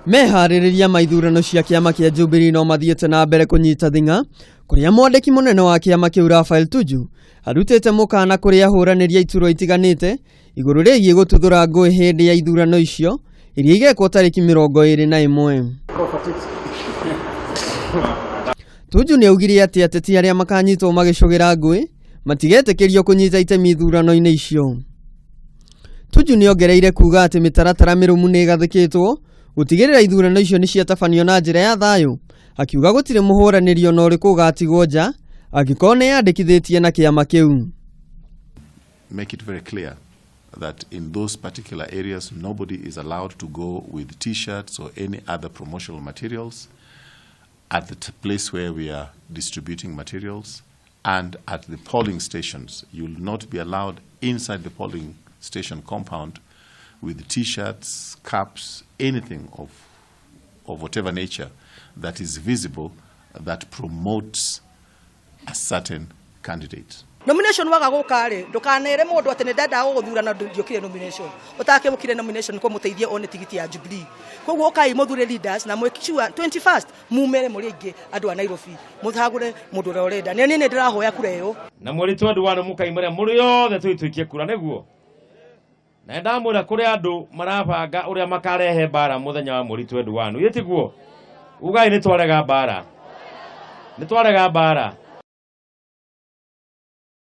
Meharĩrĩria ma ithurano cia kĩama kĩa Jubilee no mathiĩte na mbere kũnyita thing'a kũrĩa mwandĩki mũnene wa kĩama kĩu Raphael Tuju arutĩte mũkana kũrĩ ahũranĩri a iturwa itiganĩte igũrũ rĩgiĩ gũtuthũra ngũĩ hĩndĩ ya ithurano icio iria igekwo tarĩki 21. Tuju nĩ augire atĩ ateti arĩa makanyitwo magĩcũgĩra ngũĩ matigetĩkĩrio kũnyita itemi ithurano-inĩ icio. Tuju nĩ ongereire kuga atĩ mĩtaratara mĩrũmu nĩ ĩgathĩkĩtwo gũtigĩrĩra ithurano icio nĩ ciatabanio na njĩra ya thayũ, akiuga gũtirĩ mũhũranĩri ona ũrĩkũ ũgatigwo nja angĩkorwo nĩ yandĩkithĩtie na kĩama kĩu. Make it very clear that in those particular areas nobody is allowed to go with T-shirts or any other promotional materials at the place where we are distributing materials, and at the polling stations. You will not be allowed inside the polling station compound with T-shirts, caps, anything of whatever nature that is visible that promotes a certain candidate. Nomination waga guka ri, ndukanere mundu ati ni ndenda guguthura na ndiukire nomination. Utakimukire nomination ko muteithie one tigiti ya Jubilee. Koguo ukai muthure leaders na mwiki sure 21st mumere muri aingi andu a Nairobi, muthagure mundu uria urenda. Ni ni ndirahoya kura iyo. Na mweri 21 mukaimare muri othe tuituikie kura niguo na ndamwira kuri andu marabanga uria makarehe mbara muthenya wa mweri 21. Ĩ tiguo ugai? Ni twarega mbara, ni twarega mbara.